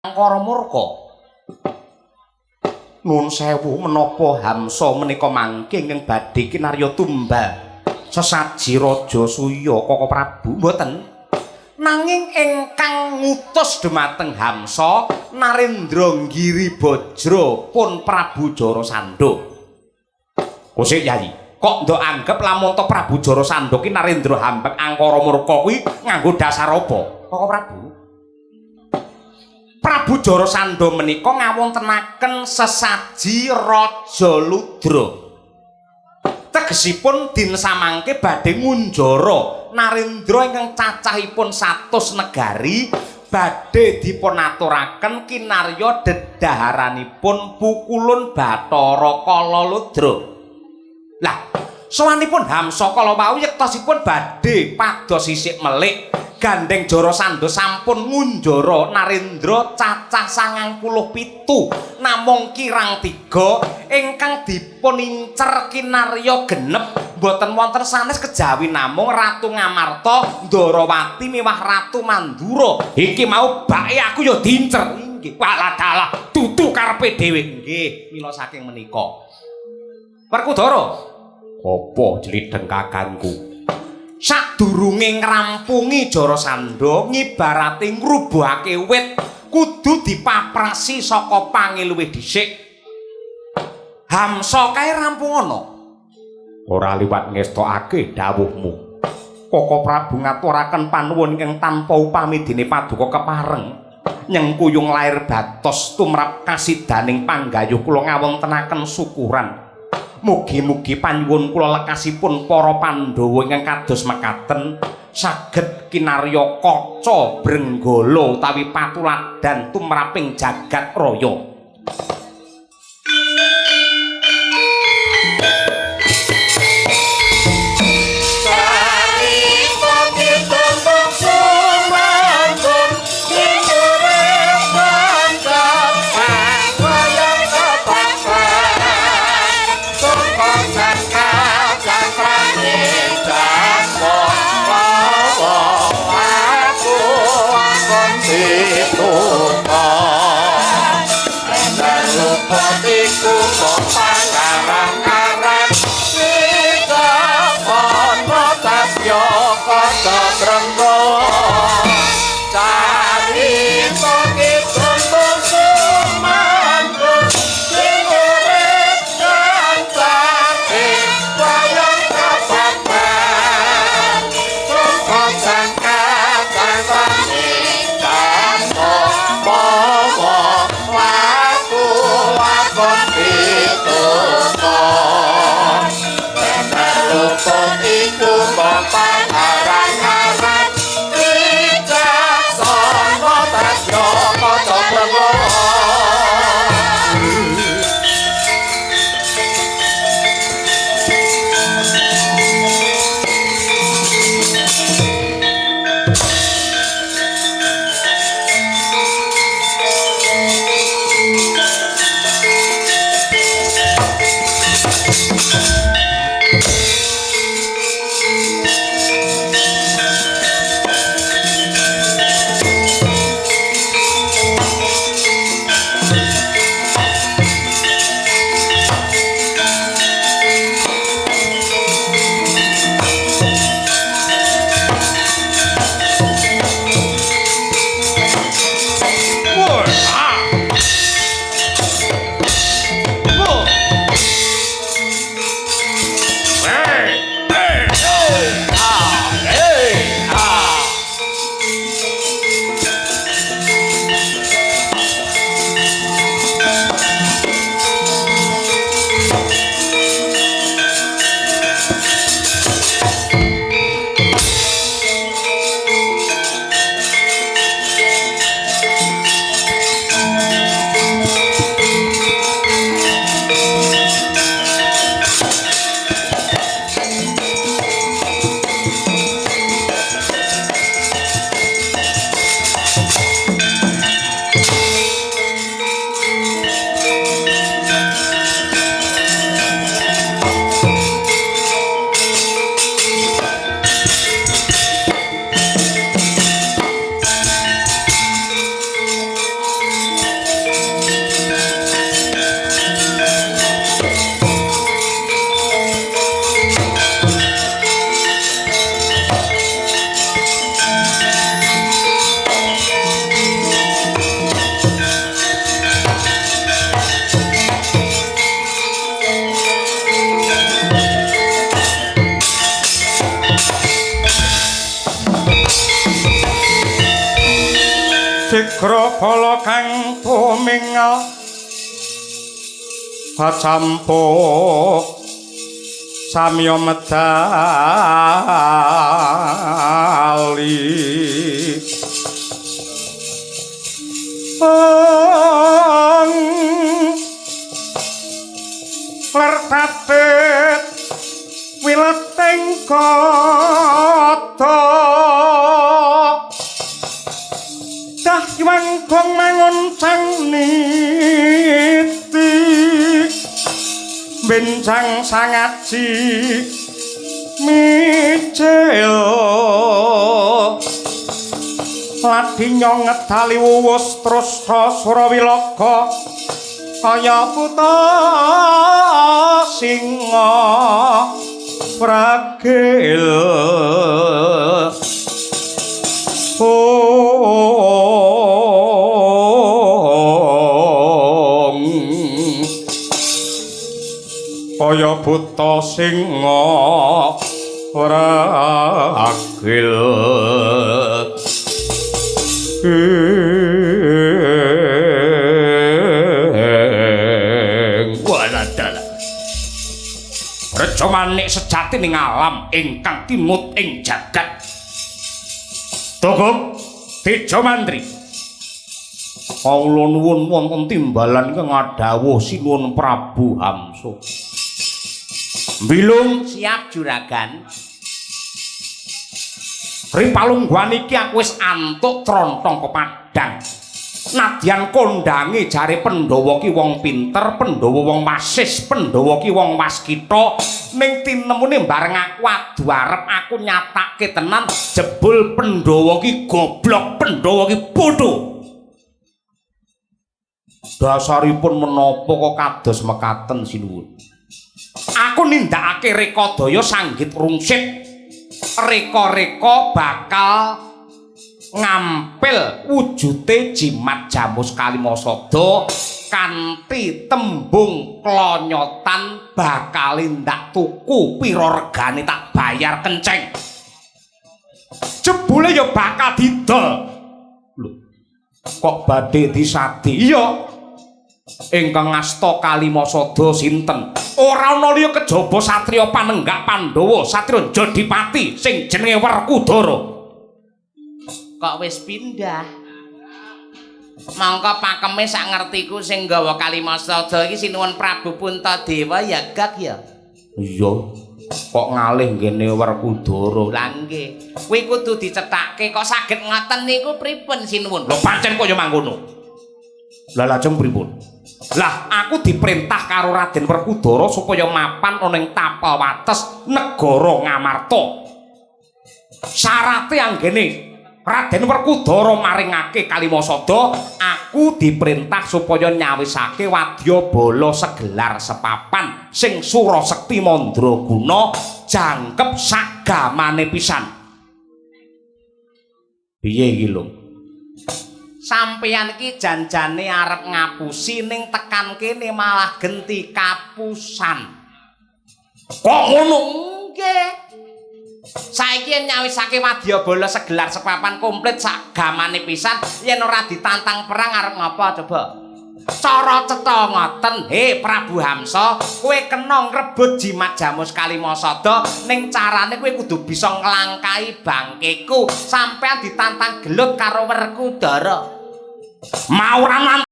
Angkara murka. Nuwun sewu, menapa Hamsa menika mangke ingkang badhe kinarya tumbal sesaji Raja Suya Koko Prabu? Mboten. Nanging ingkang ngutus dhumateng Hamsa Narendra Giribajra pun Prabu Jarasandha. Kusik Yayi, kok ndok anggep lamun to Prabu Jarasandha ki Narendra Hambek Angkara Murka kuwi nganggo dasar apa? Koko Prabu? Prabu Jarasandha menika ngawontenaken sesaji Raja Ludra. Tegesipun din samangke badhe ngunjara Narendra ingkang cacahipun 100 negari badhe dipunaturaken kinarya dedaharanipun pukulun Bathara Kala Ludra. Lah, sowanipun Hamsa kala wau yektosipun badhe pados sisik melik gandeng Jarasandha sampun ngunjara Narendra cacah 97 namung kirang 3 ingkang dipun incer kinarya genep boten wonten sanes kejawi namung Ratu Ngamarta, Ndarawati miwah Ratu Mandura. Iki mau bake aku ya diincer. Inggih, walah dalah dudu karepe dhewe. Nggih, mila saking menika. Werkudara, apa jlidheng kakangku? Sadurunge ngrampungi Jarasandha ngibarate ngrubuhake wit kudu dipaprasi saka pange luwih dhisik. Hamsa kae rampung ana. Ora liwat ngestokake dawuhmu. Koko Prabu ngaturaken panuwun ingkang tanpa upami dene paduka kepareng nyengkuyung lair batos tumrap kasidaning panggayuh kula ngawontenaken syukuran. Mugi-mugi panyuwun kula lekasipun para Pandhawa ingkang kados mekaten saged kinarya kaca brenggala utawi patuladan tumraping jagat raya. Kala kang tumingal campuh samya medali ong ler tatit wileting kata dah wangkung mangun cang niti benjang sangaji micil ladinya ngedali wuwus terus surawilaga kaya buta singa pragil. Kaya buta singa pragil. Waladala. Reja manik sejati ning alam ingkang tinut ing jagat. Togok Teja Mantri. Kawula nuwun wonten timbalan ingkang ngadhawuh Sinuwun Prabu Hamsa. Bilung siap juragan. Ripalungguhan iki aku wis antuk trontong pepadang. Nadyan kondange jare Pandhawa ki wong pinter, Pandhawa wong wasis, Pandhawa ki wong waskita, ning tinemune bareng aku adu arep aku nyatake tenan jebul Pandhawa ki goblok, Pandhawa ki bodho. Dasaripun menapa kok kados mekaten sinuwun? Aku nindakake rekadaya sanggit rungsit. Reka-reka bakal ngampil wujute jimat jamus kalimasada kanthi tembung klonyotan bakal ndak tuku pira regane tak bayar kenceng. Jebule ya bakal didol. Lho, kok badhe disadi? Iya. Ingkang ngasta kalimasada sinten? Ora ana liya kejaba satriya panenggak Pandhawa, satriya Jodipati sing jenenge Werkudara. Kok wis pindah? Mongko pakeme sak ngertiku sing nggawa kalimasada iki Sinuwun Prabu Puntadewa ya gak ya? Iya. Kok ngalih nggene Werkudara? Lah nggih. Kuwi kudu dicethake kok saged ngoten niku pripun Sinuwun? Lho pancen kaya mangkono. Lah lajeng pripun? Lah aku diperintah karo Raden Werkudara supaya mapan ana ing tapel wates negara Ngamarta. Syarate anggene Raden Werkudara maringake kalimasada, aku diperintah supaya nyawisake wadyabala segelar sepapan sing surasekti mandraguna jangkep sagamane pisan. Piye iki lho? Sampeyan iki janjane arep ngapusi ning tekan kene malah genti kapusan. Kok ngono? Nggih. Saiki yen nyawisake wadyabala segelar sepapan komplit sagamane pisan, yen ora ditantang perang arep ngapa coba? Cara cetha ngoten, he Prabu Hamsa, kowe kena ngrebut jimat jamus kalimasada ning carane kowe kudu bisa nglangkahi bangkeku. Sampeyan ditantang gelut karo Werkudara. Mau ora